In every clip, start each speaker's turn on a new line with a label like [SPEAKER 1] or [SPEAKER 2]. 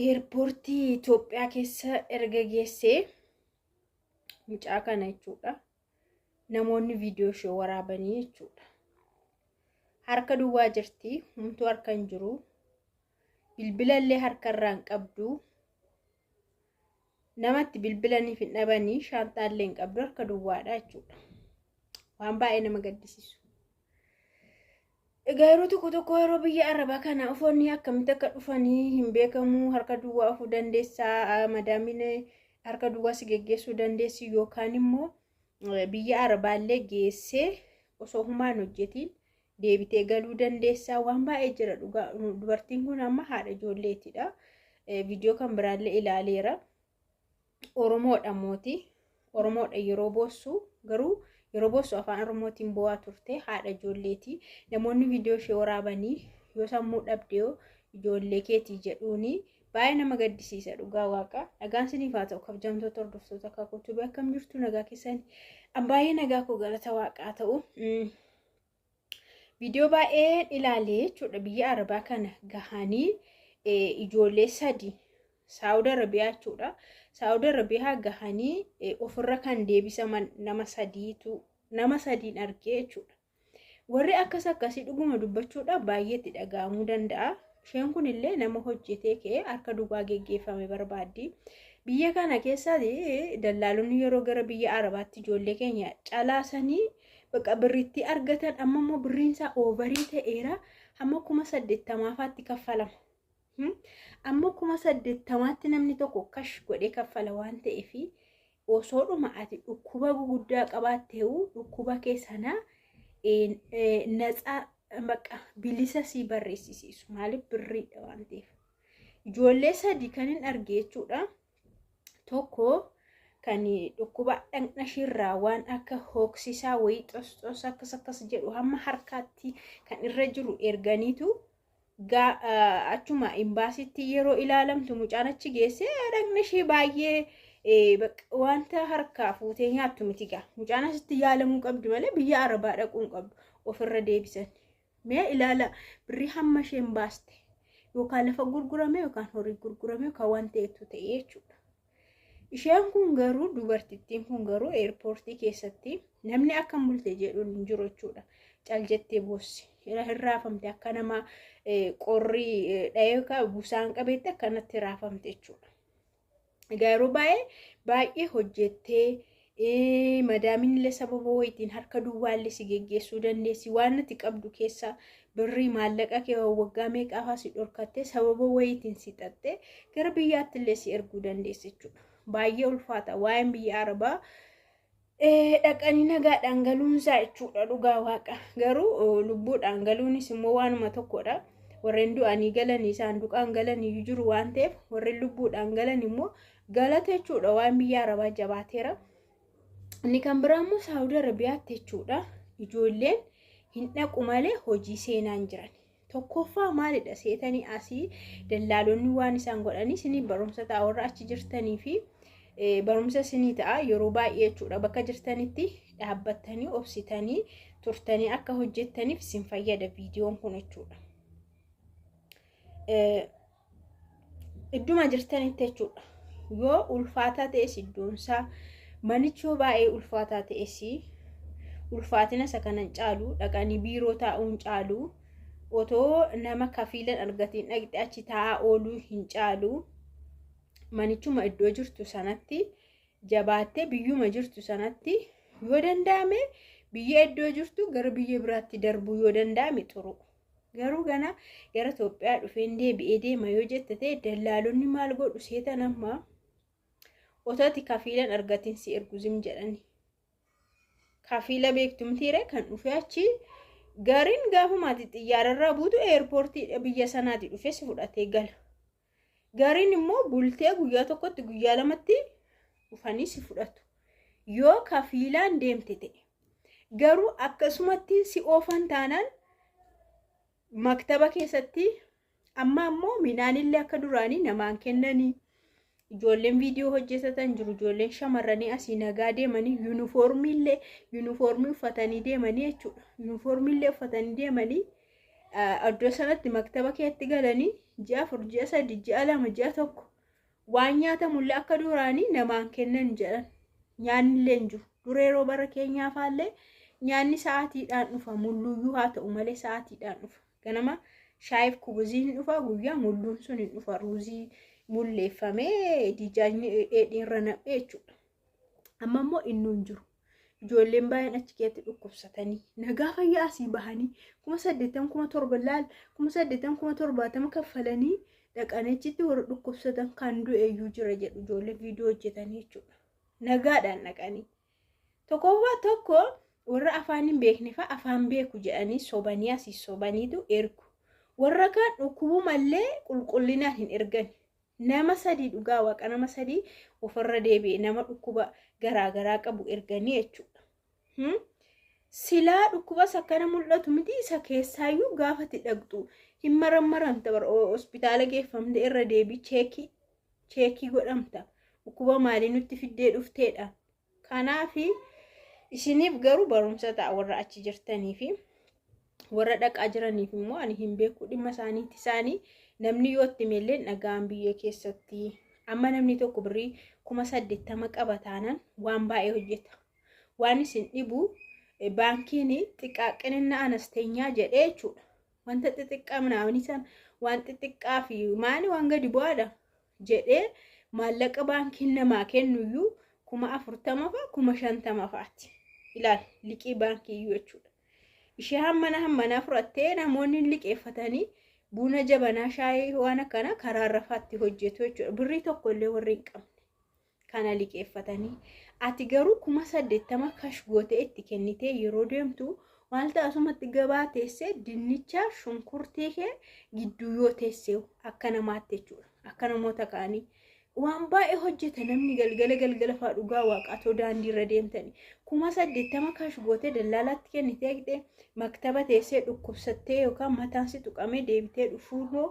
[SPEAKER 1] Eerpoortii Itoophiyaa keessa erga geessee mucaa kana jechuudha. Namoonni viidiyoo ishee waraabanii jechuudha. Harka duwwaa jirti. Homtuu harka hin jiru. Bilbila illee harka irraa hin qabdu. Namatti bilbilaniif hin dhabanii, shaanxaa illee hin qabdu, harka duwwaadha jechuudha. Waan baay'ee nama gaddisiisu. Egaa yeroo tokko tokko yeroo biyya Arabaa kana ufoonni akkamitti akka dhufanii hin beekamu. Harka duwwaa ofuu dandeessaa, madaamiin harka duwwaa si geggeessuu dandeessi, yookaan immoo biyya Arabaallee geessee osoo humaan hojjetiin deebitee galuu dandeessaa. Waan baay'ee jira dhugaa. Dubartiin kun amma haadha ijoolleetidha. Viidiyoo kan biraallee ilaaleera. Oromoodha mooti. Oromoodha yeroo boossu, garuu yeroo boossu afaan Oromootiin bo'aa turte. Haadha ijoolleeti. Namoonni viidiyoo ishee waraabanii yoo sammuu dhabdee ijoollee keetii jedhuuni baay'ee nama gaddisiisa dhugaa waaqa. Nagaan siniif haa ta'u, kabajamtoota hordoftoota Akaakuu Tube, akkam jirtu? Nagaa keessan? An baay'ee nagaa koo, galata waaqaa ta'u. Viidiyoo baay'ee ilaalee jechuudha. Biyya Arabaa kana gahanii ijoollee sadi Saawud Arabiyaa jechuudha. Saawud Arabiyaa gahanii ofirra kan deebisaman nama sadiitu, nama sadiin argee jechuudha. Warri akkas akkasii dhuguma dubbachuudhaaf baay'eetti dhaga'amuu danda'a. Isheen kun illee nama hojjetee ka'ee harka duwwaa geggeeffame barbaaddi. Biyya kana keessatti dallaalonni yeroo gara biyya Arabaatti ijoollee keenya calaasanii bakka birriitti argatan, amma immoo birriin isaa over ta'eera, hamma 80,000faatti kaffalama. Amma 80,000tti namni tokko cash godhee kaffala waan ta'eef, osoodhuma ati dhukkuba guguddaa qabaatteewu dhukkuba kee sana natsaa bakka bilisa sii barreessisiisu. Maaliif? Birriidha waan ta'eef. Ijoollee sadi kan hin arge jechuudha. Tokko kan dhukkuba dhaqna ishiirraa waan akka hooksisaa wayii xosxos akkas akkas jedhu hamma harkaatti kan irra jiru erganiitu achuma imbaasitti yeroo ilaalamtu mucaan achi geesse dhaqna ishee baay'ee wanta harkaa fuutee nyaattu miti gaa. Mucaan asitti yaalamuu qabdi malee biyya Arabaa dhaquu hin qabdu, ofirra deebisan. Mee ilaala, birrii hamma isheen baaste yookaan lafa gurgurame yookaan horii gurgurame yookaan waan ta'etu ta'e jechuudha. Isheen kun garuu, dubartittiin kun garuu eerpoortii keessatti namni akkam bulte jedhuun hin jiru jechuudha. Cal jettee boossi. Hin raafamte, akka nama qorrii dhahee busaan qabeetti akkanatti raafamte jechuudha. Egaa yeroo baay'ee baay'ee hojjettee madaamiin illee sababa wayiitiin harka duwwaallee si geggeessuu dandeessi. Waan ati qabdu keessaa birrii maallaqa kee waggaa meeqaafaa si dhorkattee sababa wayiitiin si xaxxee gara biyyaatti illee si erguu dandeessi jechuudha. Baay'ee ulfaata waa'een biyya Arabaa dhaqanii nagaadhaan galuunsaa jechuudha dhugaa waaqa. Garuu lubbuudhaan galuunis immoo waanuma tokkodha. Warreen du'anii galanii saanduqaan galanii jiru waan ta'eef, warreen lubbuudhaan galan immoo galata jechuudha. Waan biyya Arabaa jabaateera. Inni kan biraa immoo Saawud Arabiyaatti jechuudha. Ijoolleen hin dhaqu malee hojii seenaan jiran. Tokkoffaa maalidha seetanii, asii dallaalonni waan isaan godhanii isinii barumsa ta'a, warra achi jirtanii fi barumsa isinii ta'a yeroo baay'ee jechuudha. Bakka jirtanitti dhaabbattanii obsitanii turtanii akka hojjettaniif isin fayyada viidiyoon kun jechuudha. Idduma jirtanitti jechuudha. Yoo ulfaataa ta'es, iddoonsaa manichi yoo baay'ee ulfaataa ta'es, ulfaatina isa kanan caalu dhaqanii biiroo taa'uun caalu, otoo nama kafiilan argatiin dhaqxe achi taa'aa ooluu hin caalu. Manichuma iddoo jirtu sanatti jabaattee, biyyuma jirtu sanatti yoo danda'ame, biyya iddoo jirtu gara biyya biraatti darbuu yoo danda'ame xuru. Garuu gana gara Itoophiyaa dhufeen deebi'ee deema yoo jette ta'e, dallaalonni maal godhu seetan? Amma otoo ati kafiilan argatiin si ergu zim jedhani. Kafiila beektumtiire kan dhufe achi gariin gaafumaati xiyyaararraa buutu eerpoortii biyya sanaati dhufee si fudhatee gala. Gariin immoo bultee guyyaa tokkotti, guyyaa lamatti dhufanii si fudhatu. Yoo kafiilaan deemte ta'e. Garuu akkasumatti si oofan taanaan maktaba keessatti amma ammoo midhaanillee akka duraanii namaan kennanii, ijoolleen viidiyoo hojjetatan jiru, ijoolleen shamarranii asii nagaa deemanii yuunifoormiillee, yuunifoormii uffatanii deemanii jechuudha. Yuunifoormiillee uffatanii deemanii Iddoo sanatti maktaba keetti galanii ji'a 4, ji'a 3, ji'a 2, ji'a 1 waan nyaatamullee akka duraanii namaan kennan jedhan. Nyaannillee hin jiru. Dura yeroo bara keenyaa faallee nyaanni sa'aatiidhaan dhufa. Mulluyyuu haa ta'u malee sa'aatiidhaan dhufa. Ganama shaayiif kubuziin dhufa, guyyaa mulluun sun hin dhufa. Ruuzii mulleeffamee dijaajni dheedhiirra nam'ee jechuudha. Amma immoo innuu hin jiru. Ijoolleen baay'een achi keessatti dhukkubsatanii nagaa fayyaa asii bahanii 80,000, 7,000 laal, 80,000, 70,000 kaffalanii dhaqanii achitti warra dhukkubsatan kan du'eeyyuu jira jedhu ijoollee viidiyoo hojjetanii jechuudha. Nagaadhaan dhaqanii. Tokkoffaa tokko warra afaan hin beekne fa'a afaan beeku jedhanii sobanii asii sobaniitu ergu. Warra kaan dhukkubuu mallee qulqullinaan hin ergan. Nama sadii, dhugaa waaqa, nama sadii ofirra deebi'e nama dhukkuba garaagaraa qabu erganii jechuudha. Silaa dhukkubas akkana mul'atu miti, isa keessaayyuu gaafati dhaqxu hin marammaramta, bara hospitaala geeffamte irra deebii check godhamta. Dhukkuba maalii nutti fiddee dhufteedha. Kanaafi isiniif garuu barumsa ta'a warra achi jirtanii fi warra dhaqaa jiraniif immoo ani hin beeku dhimma isaaniitti. Isaanii namni yoo itti meellee dhagaan biyya keessatti amma namni tokko birrii 80,000 qaba taanaan waan baay'ee hojjeta. Waan isin dhibu baankiin xiqqaaqinina anasteenyaa jedhee jechuudha. Wanta xixiqqaa minaamin san waan xixiqqaa fi maali waan gadi bu'aadha jedhee maallaqa baankiin namaa kennuyyuu 40,000 fa'a, 50,000 fa'aati. Ilaal, liqii baankii iyyuu jechuudha. Ishee hammana hammanaa fudhattee namoonni liqeeffatanii buna, jabanaa, shaayii waan akkana karaa rafaatti hojjetu jechuudha. Birrii tokko illee warri hin qabne kana liqeeffatanii. Ati garuu 80,000 cash gootee itti kennitee yeroo deemtu maal ta'a? Asumatti gabaa teessee dinnicha shunkurtii kee gidduu yoo teessee akka namaatti jechuudha. Akka namoota kaanii. Waan baay'ee hojjeta namni galgala galgala fa'aa, dhugaa waaqaatoo daandiirra deemtanii. 80,000 cash gootee dallaalaatti kennitee qixee maktaba teessee dhukkubsattee yookaan mataan si tuqamee deebitee dhufuu moo,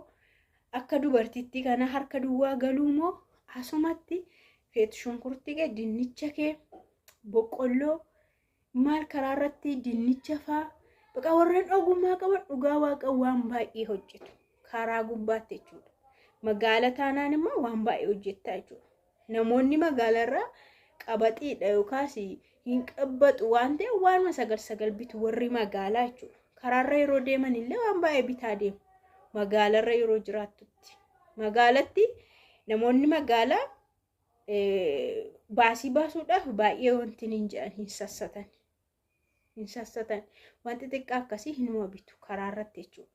[SPEAKER 1] akka dubartittii kana harka duwwaa galuu moo, asumatti feetu shunkurtii kee, dinnicha kee, boqqolloo maal karaa irratti dinnicha fa'aa, baqa warreen ogummaa qaban dhugaa waaqa waan baay'ee hojjetu karaa gubbaatti jechuudha. Magaala taanaan immoo waan baay'ee hojjetta jechuudha. Namoonni magaala irraa qabaxiidha yookaas hin qabbaxu waan ta'eef waanuma sagal sagal bitu warri magaalaa jechuudha. Karaarra yeroo deeman illee waan baay'ee bitaa deemu. Magaalarra yeroo jiraattutti. Magaalatti namoonni magaalaa baasii baasuudhaaf baay'ee wanti hin jedhan hin sassatan. Hin sassatan. Wanti xiqqaa akkasii hinuma bitu karaarratti jechuudha.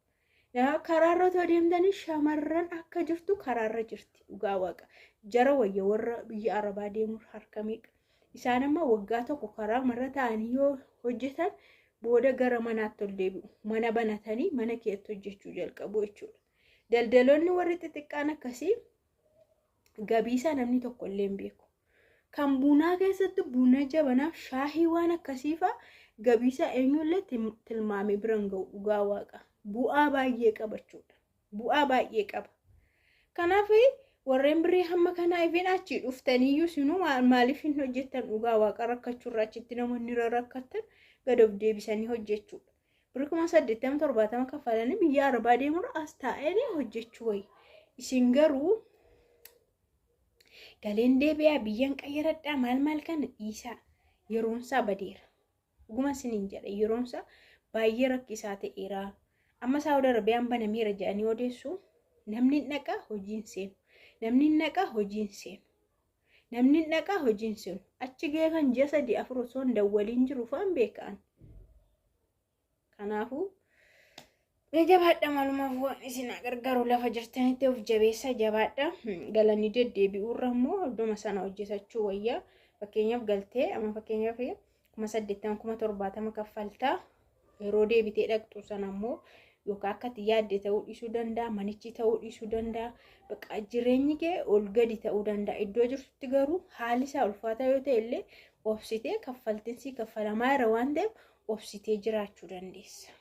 [SPEAKER 1] Karaarra otoo deemtanii shamarran akka jirtu karaarra jirti, dhugaa waaqa. Jara wayya warra biyya Arabaa deemuuf harka meeqa. Isaan amma waggaa tokko karaa marra ta'anii yoo hojjetan booda gara manaatti ol deebi'u. Mana banatanii mana keessatti hojjechuu jalqabu jechuudha. Daldaloonni warri xixiqqaan akkasii gabiisaa namni tokko illee hin beeku. Kan bunaa keessatti buna, jabanaaf shaahii waan akkasii fa'a gabiisaa eenyullee tilmaamee bira hin ga'u, dhugaa waaqa. Bu'aa baay'ee qaba jechuudha. Bu'aa baay'ee qaba. Kanaaf warreen birrii hamma kanaa ifin achii dhuftaniyyuu sinuu maaliif hin hojjettan? Dhugaa waaqa, rakkachuurraa achitti namoonni rakkattan gad of deebisanii hojjechuudha. Birrii 80,000, 70,000 kaffalanii biyya Arabaa deemurra as taa'anii hojjechuu wayya. Isin garuu galeen deebi'aa biyyan qayyaradhaa maal maal kana dhiisaa, yeroonsaa badeera. Dhuguma isiniin jedha, yeroonsaa baay'ee rakkisaa ta'eera. Amma Saawud Arabiyaan banameera jedhanii odeessu, namni hin dhaqaa hojiin seenu. Namni hin dhaqaa hojiin seenu. Namni hin dhaqaa hojiin seenu. Achi gahee kan ji'a 3, 4 osoo hin dawwaliin jiru fa'aan beekaan. Kanaafuu mee jabaadha, maalumaaf waan isin gargaaru lafa jirtanitti of jabeessa, jabaadha. Galanii deddeebi'uurra immoo idduma sana hojjetachuu wayyaa. Fakkeenyaaf galtee amma fakkeenyaaf 80,000, 70,000 kaffaltaa, yeroo deebitee dhaqxu sana immoo yookaan akka itti yaadde ta'uu dhiisuu danda'a, manichi ta'uu dhiisuu danda'a, bakka jireenyi kee ol gadi ta'uu danda'a. Iddoo jirtutti garuu haalli isaa ulfaataa yoo ta'e illee obsitee kaffaltiin sii kaffalamaa jira waan ta'eef obsitee jiraachuu dandeessa.